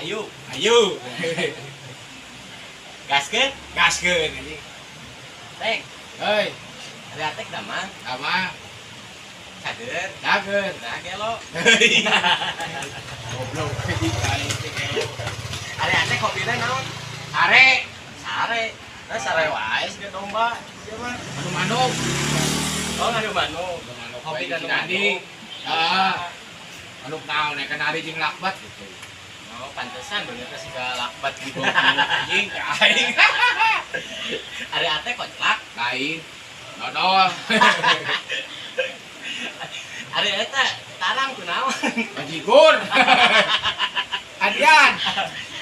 Ayo, Ayo. Gaskeun. Gaskeun anjing. Tek, Hei, ari Atek damang? Damang. Cager. Cager. Nah, gelo. Goblok anjing aing teh gelo. Ari Atek hobina naon? Are. Sare. Nah, sare wae siga domba. Sia mah. Manuk-manuk. Oh, ngadu manuk. Manuk Hobi wae ngadu si Dandi. manuk. Heeh. Manuk naon nya kenari jeung lakbat gitu. Oh, pantesan bener teh siga lakbat gitu. Anjing aing. Ari Atek koclak. Lain. Dodol. Ari eta tarang kunaon? Bajigur. Adian.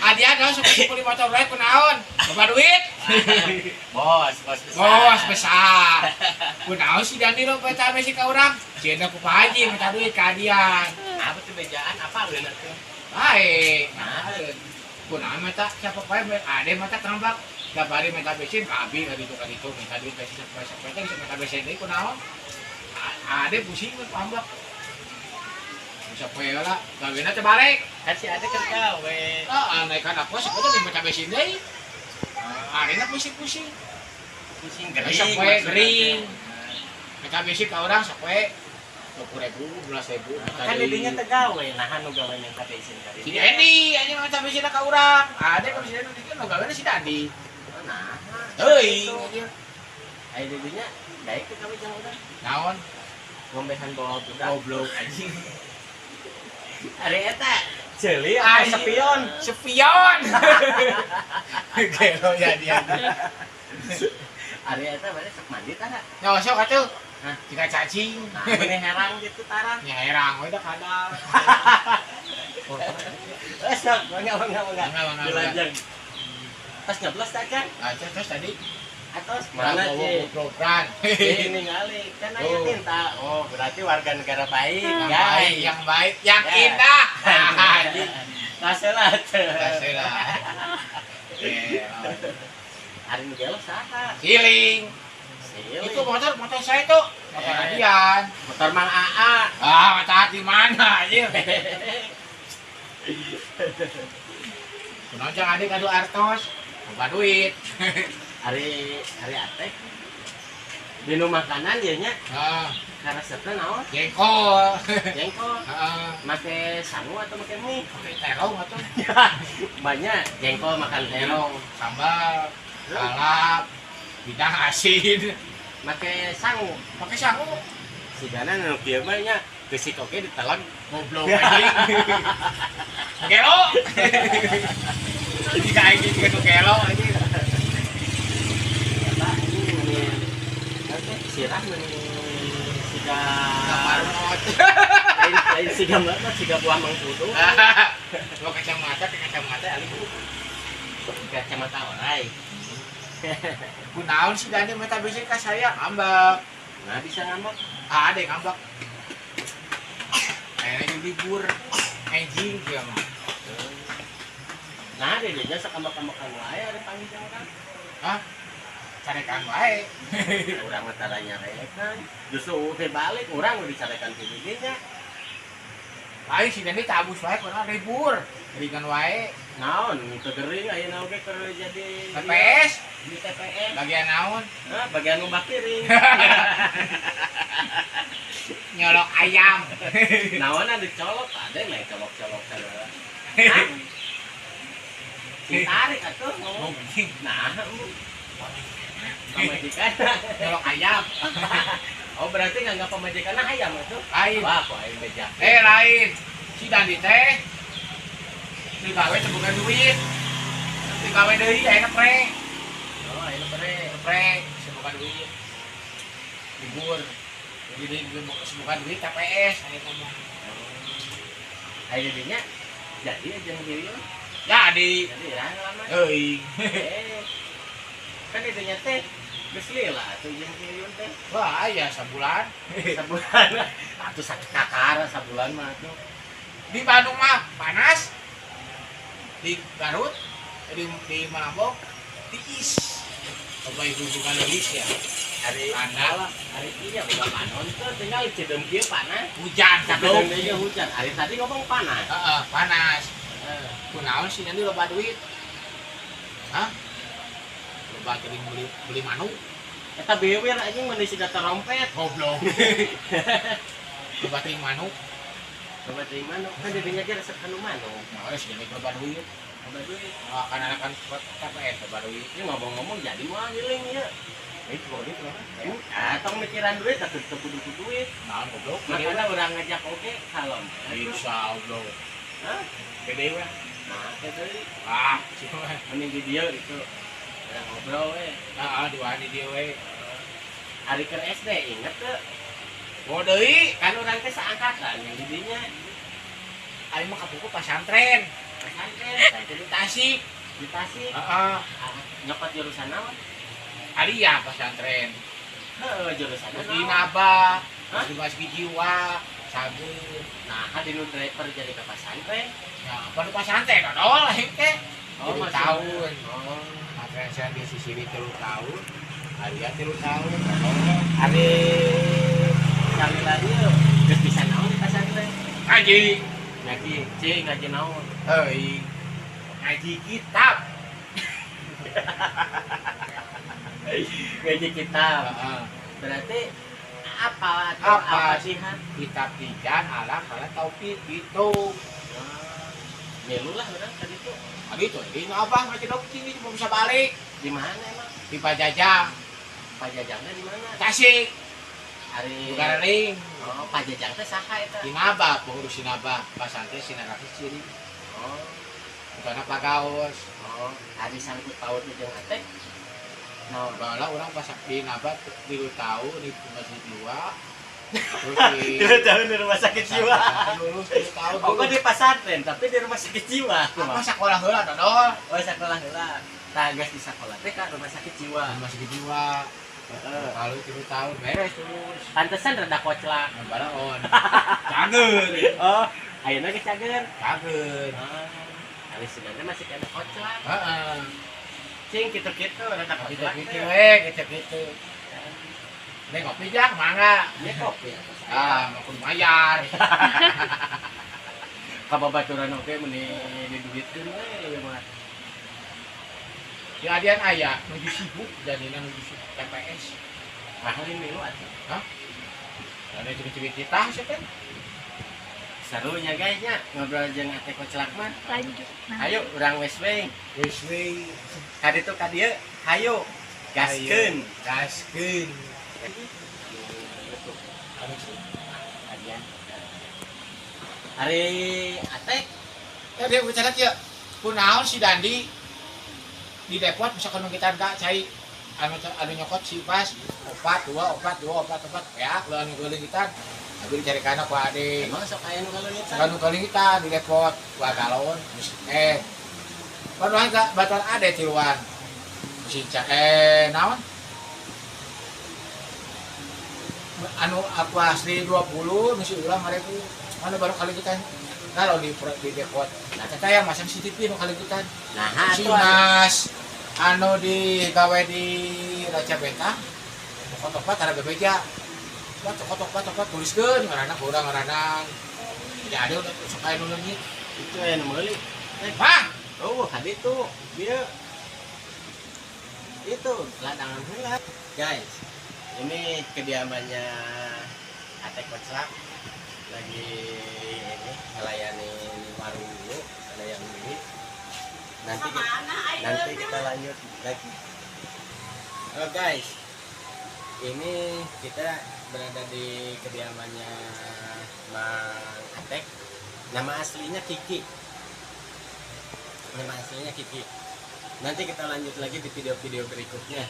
Adian naon sok kulit motor wae kunaon? Loba duit. Bos, bos besar. Bos besar. Kunaon si Dandi lo peta besi ka urang? Cieuna ku Pak Haji minta duit ka Adian. Apa tuh bejaan apa bener tuh? Baik. Nah, kunaon mata siapa poe ade mata ngambak. Tiap hari minta bensin ka abi ka ditu minta duit bensin sapoe sapoe teh bisa minta bensin deui kunaon? Ade pusing we ngambak. Bisa poe lah, gawena teh balik. Kan si Ade kan gawe. Ah, naikkan aku sebetulnya minta bensin deui. Adena pusing-pusing. Pusing gering. Sapoe maksudna gering. teh. Minta bensin ka urang sapoe 20.000, 11.000. Kan didinya teh gawe, nah nu gawe minta bensin ka Si dinya. Dendi anjing minta bensin ka urang. Ade kalau si Dendi itu nu gawena si Dandi. Oh, nah. Heuy. Ayo didinya daek teh gawe jeung urang. Naon? Ngombehan bawa budak. Goblok anjing. Ari eta ceuli apa Anjing. spion? Spion. Gelo ya dia. Ari eta bade sok mandi tara? Nyawa sok atuh. Hah? Jika cacing. Nah, bener herang gitu tara. Nya herang we da kadal. Eh, sok, mangga mangga mangga. Mangga, mangga, Dilajeng. Tas nyoblos tak kan? Nah, terus tadi Atos mana sih? Program. Ini ngali kan aya Oh. tinta. Oh, berarti warga negara baik, Yang guys. baik, yang baik, yang Ya. indah. Anjing. Kaselah teu. Kaselah. Iya. Ari nu gelo saha? Siling. Siling. Itu motor motor saya tuh. Motor Eh. Adian. Motor Mang AA. Ah, mata hati mana anjing. Kunaon jang adik adu artos. Loba duit. Ari ari Atek. Dinu makanan ieu nya Ah, karesepna naon? Jengkol. Jengkol. Heeh. Make sangu atau make mie? Pakai terong atuh. Banyak jengkol makan terong. Sambal, salap, bidang asin. Make sangu. Pakai sangu. Sigana nu kieu mah nya geusik oge ditelan. Goblok anjing. Gelo. Jika aing juga tuh gelo anjing. Eta ini meni teh sirah meni siga Marmot. Lain lain siga marmot, siga buah mangkudu. Mau kacamata ke kacamata ali. Kacamata orai. Kunaon si Dani mata bensin ka saya ngambek. Nah, bisa ngambek. Ah, ada yang ngambek. Kayaknya libur. Anjing dia mah. Nah, didinya sok ambek-ambekan wae ari panggil jeung urang. Hah? Carekan wae. Urang mah tara nyarekan. Justru teh balik urang udah dicarekan ti didinya. Lain si Dani tabus wae kurang libur. Ringan wae. Naon teu gering ayeuna oge keur jadi TPS di TPS. Bagian naon? Nah, bagian ngumbah piring. Nyolok ayam. Naonna dicolok, ada yang main colok-colok segala. Hah? Sing tarik atuh ngomong. Nah, pamajikan. Nyolok ayam. Oh, berarti nganggap pamajikanna ayam atuh. Lain. Wah, kok aing beja. Eh, lain. Si Dandi teh digawe teu boga duit. Digawe deui ayeuna pre. Oh, ayeuna pre. Pre, boga duit. Libur. Jadi boga duit TPS ayeuna mah. Ayeuna dinya jadi aja nu Jadi. Jadi ya lama. Euy. Eh. Kan dinya teh geus lila atuh jeung Yuyun teh. Wah, aya sabulan. Sabulan. Atuh sakit kakara sabulan mah atuh. Di Bandung mah panas. Di Garut, di Malambok tiis. Coba ibu bukan leuwih ya. Hari Panas. Hari iya boga panon tuh tinggal Cideum kieu panas. Hujan Sakedeung goblok. deui hujan. Hari tadi ngomong panas. Heeh, panas. Heeh. Kunaon sih nanti loba duit. Hah? Loba jadi beli manuk. Eta bewer anjing mun siga trompet. Goblok. Loba teuing manuk. Loba teuing manuk. Kan dirinya ge resep kanu manuk. Nah, si Dandi loba duit. Loba duit. Oh, kan KPN loba duit. Ini ngomong-ngomong jadi mah giling ya. Itu duit mah. Ah, tong mikiran duit atuh teu kudu duit. Naon goblok. Makana urang ngajak oge kalem. Bisa goblok. Hah? Pede we. Nah, teh. Ah, cuma mending di dieu gitu. Urang ngobrol we. Heeh, diwani dieu we. Ari keur SD inget teu? Oh deui, kan urang teh saangkatan yang di dinya. Aing mah kapuku pasantren. Pasantren, teh di Tasik. Di Tasik. Heeh. Nyokot jurusan naon? Aliyah pasantren. Heeh, jurusan di Naba, di Masjid Jiwa, Sagur. Nah, di nu driver jadi ke pasantren. Nah, apa nu pasantren dodol aing teh. Oh, 3 tahun. Oh, pasantren saya di Sisili 3 tahun. Aliyah 3 tahun. Ari salila ieu geus bisa naon di pasantren? Ngaji. Ngaji, cing ngaji naon? Heuy. Ngaji kitab. Ngaji kitab. Berarti apa atau apa sih? Kitab Tijan, Alam, Kala Taufik gitu. Milu lah urang tadi tuh. Tadi tuh di abah ngaji dok ini cuma bisa balik. Di mana emang? Di Pajajang. Pajajangnya di mana? Tasik. Ari Bukareling. Oh, Pajajang teh saha eta? Di Naba, pengurus Naba, pasantren Sinarasi Ciri. Oh, bukan apa gaos. Oh, ari sangkut paut jeung Atek. Nah, bala orang pas di Naba 3 tahun di rumah sakit jiwa. Terus di 3 tahun di rumah sakit jiwa. Lulus 3 tahun. Oh, di pasantren tapi di rumah sakit jiwa. Apa sekolah heula dodol? Oh, sekolah heula. Tah geus di sekolah teh ka rumah sakit jiwa. Rumah sakit jiwa. Heeh. Lalu 3 tahun beres terus. Pantesan rada koclak. Balaon. Cager. Oh, ayeuna geus cager. Cager. Heeh. Ari sebenarnya masih kena koclak. Heeh. Cing gitu-gitu rada koclak. Gitu-gitu we, gitu-gitu. Nek kopi jang mangga. Ini kopi. Ah, mau kudu bayar. Ka babaturan oge meni diduitkeun we ieu mah. Di adian aya nuju sibuk jadina nuju sibuk TPS. Ahli milu atuh. Hah? Ada ciri-ciri kita sih kan. Serunya guys nya ngobrol jeung Ate Koclak mah. Lanjut. Nah. Ayo urang wes we. Wes we. Ka ditu ka dieu, hayu. Gaskeun. Gaskeun. Adian. Ari Ate, dia bicara kieu. Kunaon si Dandi di depot misalkan kita ka cai anu anu nyokot si pas 4 2 4 2 4 4 ya lu anu geuleungitan abi dicari kana ku ade. Emang sok aya nu galeungitan? Anu galeungitan di depot dua galon pan ka batal ade tiluan si naon anu aku asli 20 mesti ulang 1000 anu baru kali kita kalau di depot. Nah, kata yang masang CCTV nu kaleungitan. Nah, si Mas anu di gawe di Raja Bentang topat ada bebeja. Topat tuliskeun ngaranna urang ngaranna. Ya ada sok aya nu leungit. Itu aya nu meuli. Mah, oh, hadi tuh dia itu ladangan heula. Guys, ini kediamannya Ate Koclak. Lagi ini melayani warung dulu, ada yang beli. Nanti kita lanjut lagi. Oh guys, ini kita berada di kediamannya Mang Atek. Nama aslinya Kiki. Nama aslinya Kiki. Nanti kita lanjut lagi di video-video berikutnya.